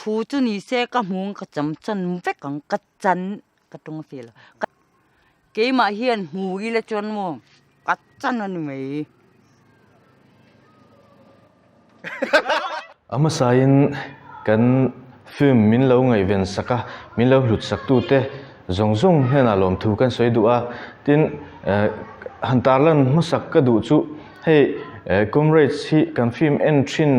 thu chu ni se ka hmung ka cham chan vek ang ka chan ka tawng fel a keimah hian hmu ila chuan maw ka chan a ni mai. A hmasain kan film min lo ngaihven sak a, min lo hlut sak tute zawng zawng hnenah lawmthu kan sawi duh a, tin han tarlan hmasak ka duh chu hei Comrades hi kan film en thin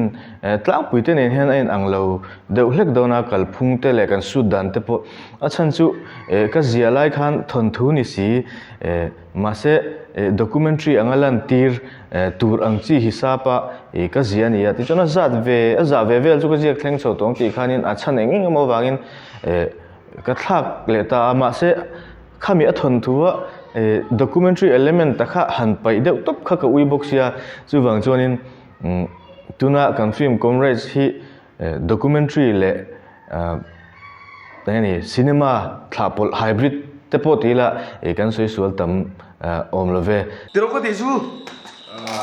tlangpui te nen hian a inang lo deuh hlek dawn a, kalphung te leh kan shoot dan te pawh a chhan chu ka ziah lai khan thawnthu ni si mahse documentary anga lantir Tur ang chi hisap a ih ka zia a ni a tichuan a zat ve a zah ve vel chu ka ziak thleng chho tawng tih khanin a chhan eng eng emaw avangin eh ka thlak leh ta a mahse khami a thawn thu a eh documentary element ta kha han paih deuh tawp kha ka ui bawk sia chuvang chuanin umm tuna kan film comrades hi eh documentary leh ah eng nge ni cinema thlah pawlh hybrid te pawh ti ila ih kan sawi sual tam ah awm lo ve. Tiraw ka tih chu?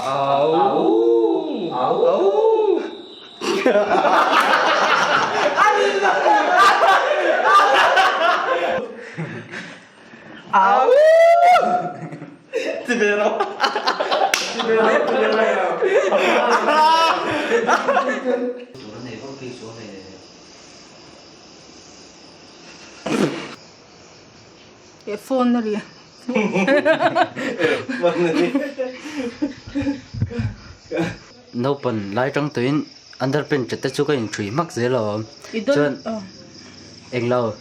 Au au au. Au. Ti ve rawh. Ti ve rawh ti ve rawh. Tur a nei vak bik chu a nei leh. He phone na ri. Naupan lai tang tuin underpant ṭhat te chu ka inṭhui hmak zel a awm. Chuan englo.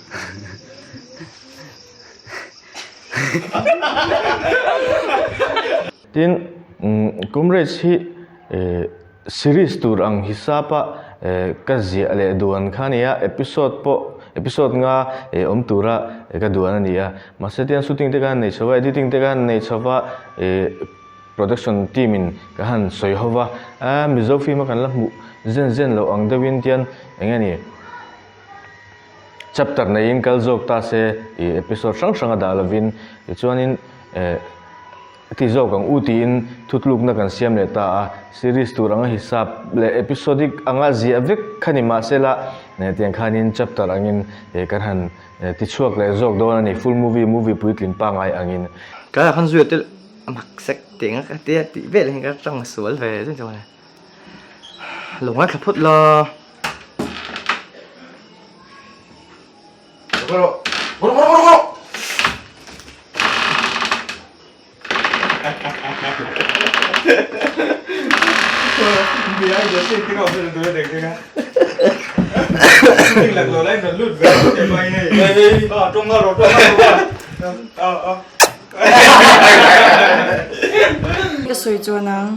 Tin, Comrades hi series tur ang hisap a ka ziah leh duan kha a ni a, episode pawh episode nga awm tura ka duan a ni a. Mahse tiang shooting te ka han nei chho va, editing te ka han nei chho va, production team in ka han sawi ho va, Mizo film a kan la hmuh zen zen loh ang deuhin tian eng nge ni chapter neiin kal zawk ta se episode hrang hrang a dah lovin tichuanin Ti zawk ang u tiin thutlukna kan siam leh ta a, series tur anga hisap leh episodic anga ziah vek kha ni mahsela tiang khanin chapter angin kan han ti chhuak leh zawk dawn a ni, full movie, movie puitling pangngai angin. Tlaiah khan zuia te a mak sek tih anga ka tia tih vel hian ka tang sual ve zet chuan lo ngaithla phawt la. Ka sawi chuan ang.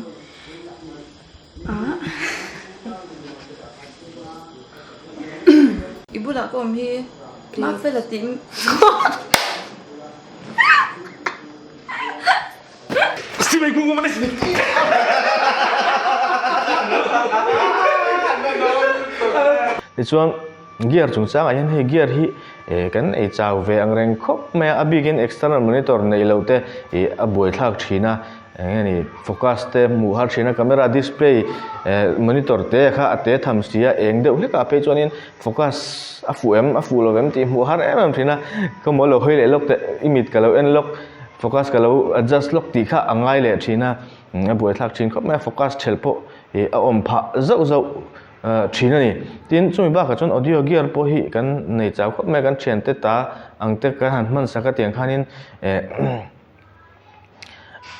I bulah ka awm hi mah fel a tih Tichuan gear chungchangah hian hei gear hi kan ei chau ve ang reng khawp mai a, a bikin external monitor neih loh te ih a buaithlak thin a. Eng nge ni focus te hmuh har thin a camera display eh monitor te kha a te tham si a eng deuh hlek ah phei chuanin focus a fuh em a fuh lo em tih hmuh har em em thin a ka maw lo hawi leh lawk teh i mit ka lo en lawk focus ka lo adjust lawk tih kha a ngai leh thin a a buaithlak thin khawp mai a focus thelh pawh ih a awm phah zauh zauh thin a ni tin chumi bakah chuan audio gear pawh hi kan nei chau khawp mai a kan thiante ta ang te kan han hman sak a tiang khanin eh.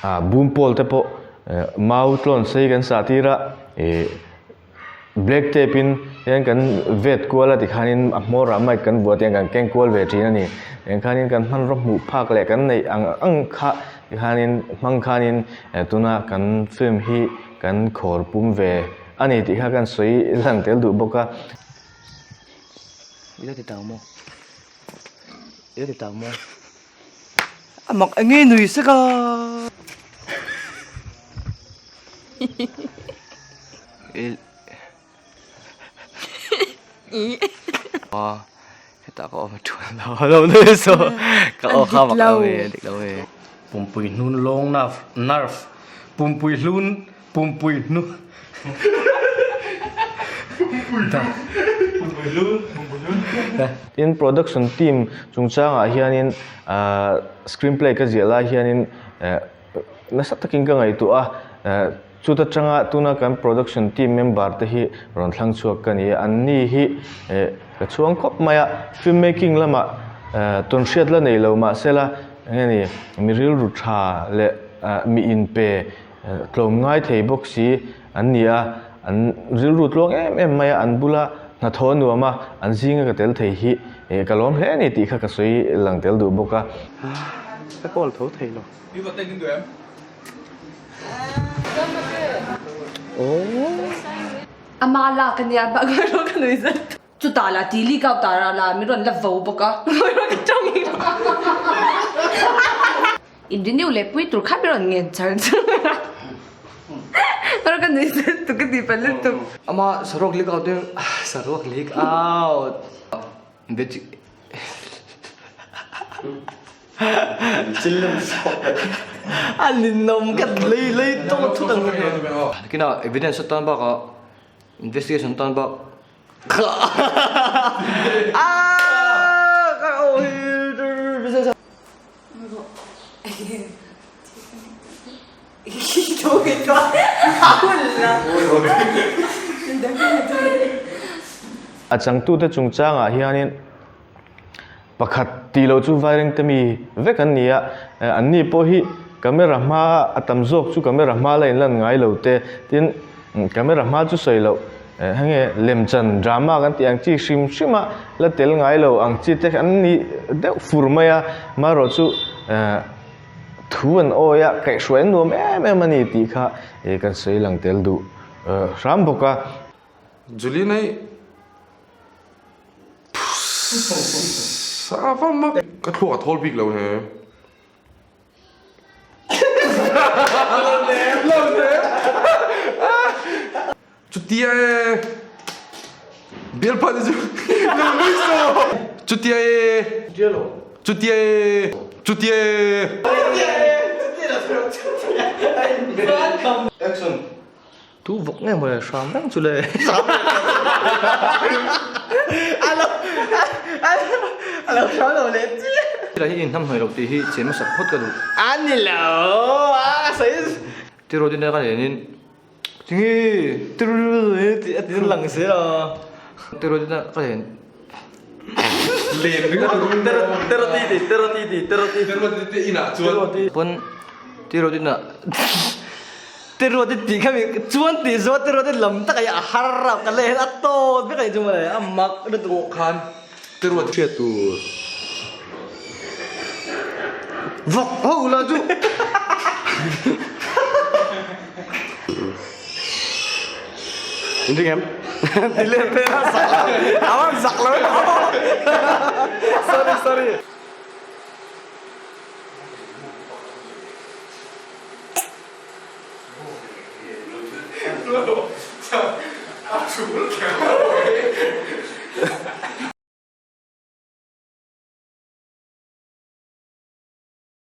Ah boom pole te pawh mau tlawn sei kan sah tir a ih black tape in hian kan vet kual a tikhanin a hmawrah mic kan vuah te hian kan keng kual ve thin a ni eng khanin kan hmanraw hmuh phak leh kan neih ang ang kha tikhanin hmang khanin tuna kan film hi kan khawr pum ve a ni tih kha kan sawi lang tel duh bawk a. Ila ti tau maw? Ila ti tau maw? A mak eng nge nui sek a. Hetah ka awm thuan lo lo nui so ka aw kha mak lo e dik lo e. Pumpui hnun lawng nerve nerve pumpui hlun pumpui hnu. Tin, production team chungchangah hianin screenplay ka ziah lai hianin nasa takin ka ngaihtuah a, chuta tanga tuna kan production team member te hi rawn thlang chhuak ka ni a, anni hi ka chhuang khawp mai a, film making lamah tawnhriat la nei lo mahsela enge ni mi rilru tha leh mi inpe tlawm ngai thei bawk si an ni a, an rilru tluang em em mai a, an bula hnathawh a nuam a, an zinga ka tel thei hi ka lawm hle a ni tih kha ka sawi lang tel duh bawk a. Ka call tho thei lo. Ama lak a nia bak rawh ka nui zet. Chutah lah ti leak out ah lah min rawn la vo bawk a. Ka tawng hi. In renew leh pui tur kha min rawn ngen char char a. Rawh ka nui zet tuk ka ti palh lutuk. Ama saruak leak out in saruak leak out. A ninawm ka lei lei tawng thut ang kina evidence atan bakah investigation atan bak A changtute chungchangah hianin Pakhat tih loh chu Vairengte mi vek an ni a, anni pawh hi camera hma a tam zawk chu camera hma la inlan ngai lo te, tin camera hma chu sawi loh henge lemchan drama kan tih ang chi hrim hrim a la tel ngai lo ang chi te an ni deuh fur mai a, marawh chu thu an awi a kaihhruai an nuam em em a ni tih kha kan sawi lang tel duh hram bawk a. Julie nei Sa va mak ka thluak a thawl bik lo he. Chutia e bialpa te chu lo nui saw chutia e chutia e chutia e. Action. Tu vawk nge maw le hram reng chu le. A lo hram lo leh chiah. Thil hi inhnam hnawih loh tih hi chhe hmasak phawt ka duh. A ni lo a sawi tiraw din ka nen in tinge tiraw tih a ti lang zel a tiraw din ka nen lem ringawt tiraw ti ti tiraw ti ti tiraw ti tiraw ti te inah chuan pawn tiraw din ah Tiruat i tih kha mi chuan tih zawh tiruat i lam tak a hi a har a ka leh a tawt vek a ni chu mawle a mak lutuk. Pawh khan tiruat hriat tur. Vawk ho la chu. In ring em? Ti leh vel a zak lo. A van zak lo em. Sorry sorry.